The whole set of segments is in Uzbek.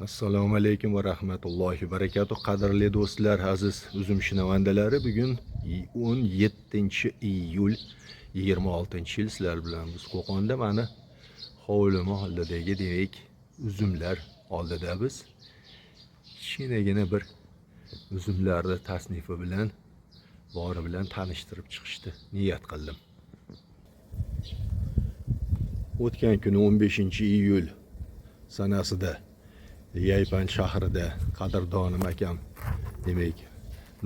Assalomu alaykum va rahmatullohi va barakatuh. Qadrli do'stlar, aziz uzum shinavandalari, bugun 17 iyul 26 yil sizlar bilan biz Qo'qonda mana hovlim oldidagi demak uzumlar oldida biz kichkinagina bir uzumlarni tasnifi bilan bori bilan tanishtirib chiqishni niyat qildim. O'tgan kuni 15 iyul sanasida Yaypan shahrida qadrdonim akam demak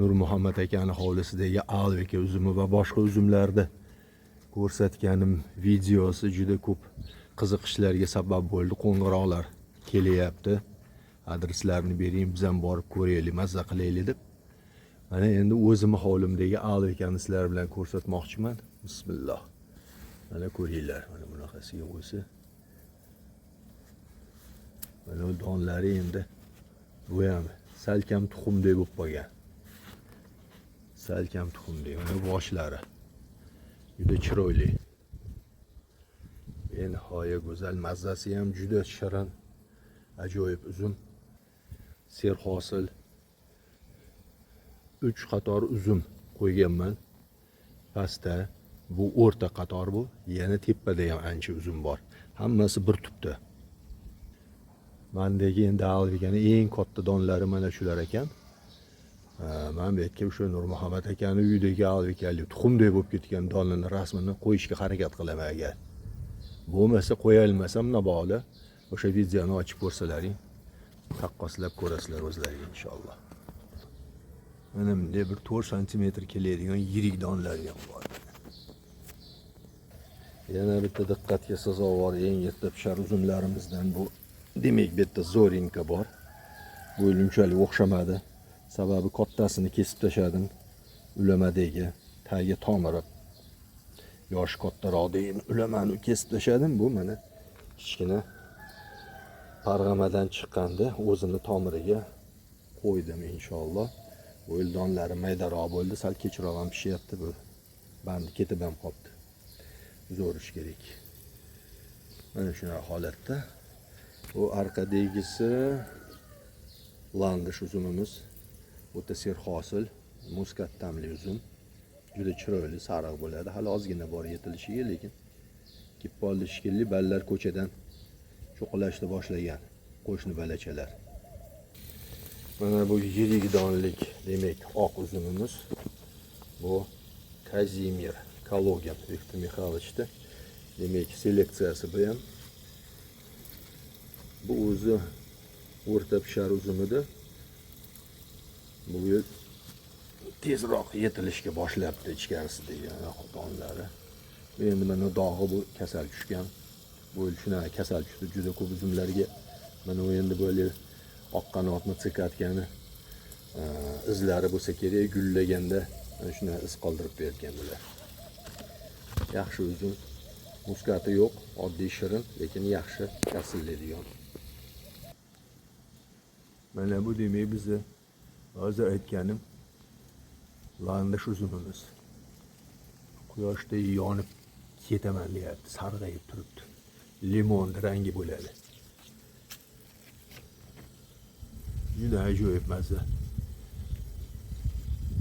Nurmuhammad akani hovlisidagi alvika uzumi va boshqa uzumlarni ko'rsatganim videosi juda ko'p qiziqishlarga sabab bo'ldi. Qo'ng'iroqlar kelyapti. Adreslarni bering, biz ham borib ko'raylik, mazza qilaylik deb. Mana endi o'zimni hovlimdagi alvikani sizlar bilan ko'rsatmoqchiman. Bismillah. Mana ko'ringlar, mana bunaqasiga bo'lsa. Mana bu donlari endi bu ham salkam tuxumdek bo'lib qolgan. Salkam tuxumdek. Mana boshlari. Juda chiroyli. Benihoya go'zal, mazzasi ham juda shirin. Ajoyib uzum. Serhosil. 3 qator uzum qo'yganman. Pastda bu o'rta qator bu. Yana tepada ham ancha uzum bor. Hammasi bir tupda. Mandagi endi alvikani eng katta donlari mana shular ekan. Man bu yerga o'sha Nurmuhammad akani uyidagi alvikali tuxumdek bo'lib ketgan donini rasmini qo'yishga harakat qilaman agar. Bo'lmasa qo'ya olmasam mabodo o'sha videoni ochib ko'rsalaring, taqqoslab ko'rasizlar o'zlaring inshaalloh. Mana bunday bir 4 santimetr keladigan yirik donlari ham bor. Yana bitta diqqatga sazovor eng erta pishar uzumlarimizdan bu demak bu yerda Zorinka bor. Bu yil unchalik o'xshamadi. Sababi kattasini kesib tashladim. Ulamadagi tagi tomiri yoshi kattaroq degan ulamani kesib tashladim. Bu mana kichkina parg'amadan chiqqanda o'zini tomiriga qo'ydim inshaalloh. Bu yil donlari maydaroq bo'ldi, sal kechroq ham pishyapti bu. Bandi ketib ham qolibdi. Zo'r ish kerak. Mana shunaqa holatda. Bu orqadagisi landish uzumimiz. O'ta serhosil, muskat ta'mli uzum. Juda chiroyli, sariq bo'ladi. Hali ozgina bor yetilishiga, lekin kelib qoldi shekilli. Ballar ko'chadan cho'qilashni boshlagan qo'shni balachalar. Mana bu yirik donlik, demak, oq uzumimiz. Bu Kazimir Kalogin Viktor Mixaylovichni demak seleksiyasi bu ham. Bu o'zi o'rta pishar uzum edi. Bu yil tezroq yetilishga boshlabdi ichkarisidagi donlari. Bu endi mana dog'i bu kasal tushgan. Bu yil shunaqa kasal tushdi juda ko'p uzumlarga. Mana u endi böyle oq qanotni sikatkani izlari bo'lsa kerak, gullaganda mana shunaqa iz qoldirib bergan bular. Yaxshi uzum. Muskati yo'q, oddiy shirin, lekin yaxshi karsillaydigan. Mana bu demak bizni hozir aytganim landish uzumimiz. Quyoshda yonib ketaman deyapti, sarg'ayib turibdi. Limon rangi bo'ladi. Juda ajoyib mazza.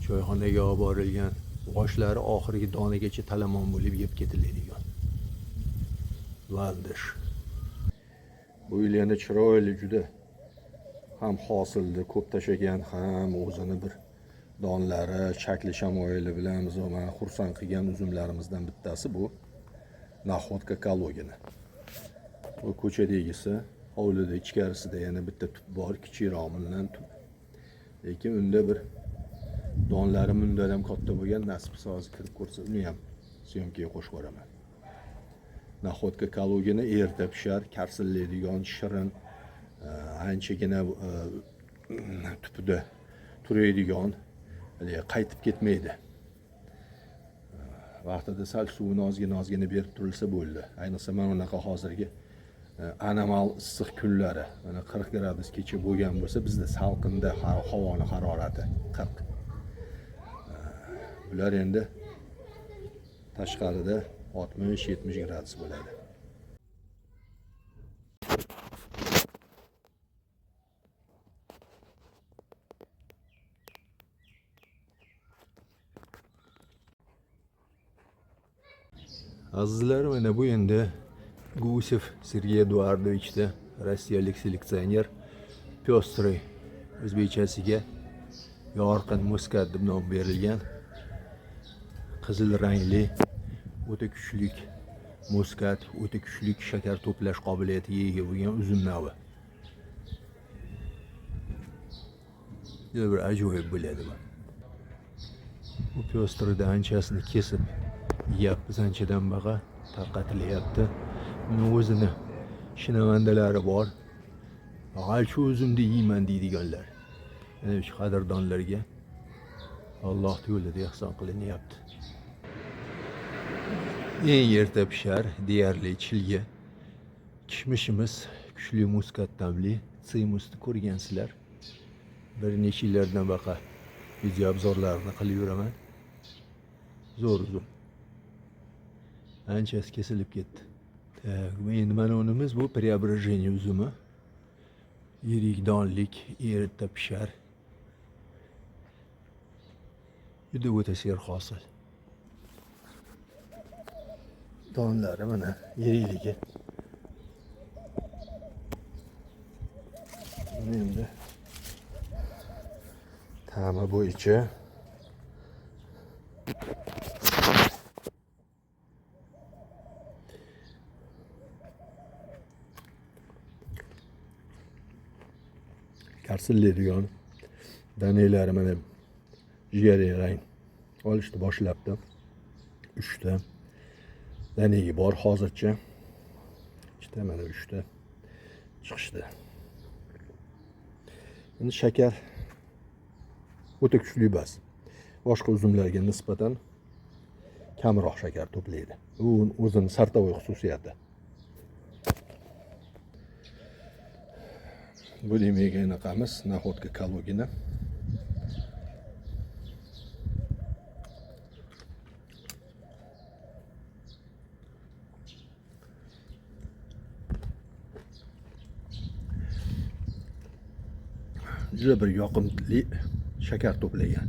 Choyxonaga olib borilgan g'oshlari oxirgi donagacha talamon bo'lib yeb ketiladigan. Landish. Bu yil yana chiroyli juda ham hosilni ko'p tashlagan, ham o'zini bir donlari, shakli shamoyili bilan bizni mana xursand qilgan uzumlarimizdan bittasi bu Naxotka Kalogina. Bu ko'chadagisi, hovlida ichkarisida yana bitta tub bor, kichikroq bundan tub. Lekin unda bir donlari bundan ham katta bo'lgan, nasib qilsa hozir kirib ko'rsa, uni ham syomkaga qo'shib yuboraman. Naxotka Kalugina erta pishar, karsillaydigan, shirin, anchagina tupida turadigan, haligi qaytib ketmaydi. Vaqtida sal suvini ozgina ozgina berib turilsa bo'ldi. Ayniqsa mana bunaqa hozirgi anomal issiq kunlari, mana 40 gradus kecha bo'lgan bo'lsa, bizda salqinda havoni harorati 40. Bular endi tashqarida 60-70 gradus bo'ladi. Azizlar, mana bu endi Gusev Sergey Eduardovichda rossiyalik seleksioner Пёстрый o'zbekchasiga yorqin muskat deb nom berilgan qizil rangli o'ta kuchlik muskat, o'ta kuchlik shakar to'plash qobiliyatiga ega bo'lgan uzum navi. Juda bir ajoyib bo'ladi bu. Bu Пёстрыйda anchasini kesib yeyapmiz, anchadan baqa tarqatilyapti. Buni o'zini shinavandalari bor. Shu uzumni yeyman deydiganlar. Mana shu qadrdonlarga Alloh yo'lida ehson qilinyapti. Eng erta pishar deyarli chilga. Kishmishimiz kuchli muskat ta'mli. Simusni ko'rgansizlar. Bir necha yillardan baqa video obzorlarini qilib yuraman. Zo'r uzum. Anchasi kesilib ketdi. Так, endi mana unimiz bu Preobражение uzumi. Yirik donlik, erta pishar. Juda o'ta serhosil. Donlari mana yirikligi. Buni endi ta'mi bo'yicha karsillaydigan danalari mana jigari rang olishni boshlabdi. 3 ta danagi bor hozircha. Ikkita mana 3 ta chiqishdi. Endi shakar o'ta kuchli bas. Boshqa uzumlarga nisbatan kamroq shakar to'playdi. Bu o'zini сортовой xususiyati. Bu demak anaqamiz Находка Kalugina. Juda bir yoqimli shakar to'plagan.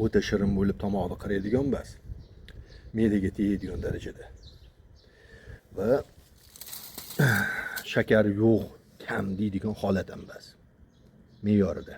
O'ta shirin bo'lib tomoqni qiradigan bas. Me'daga tegadigan darajada. Va shakar yo'q, kam deydigan holat ham bas. Me'yorida.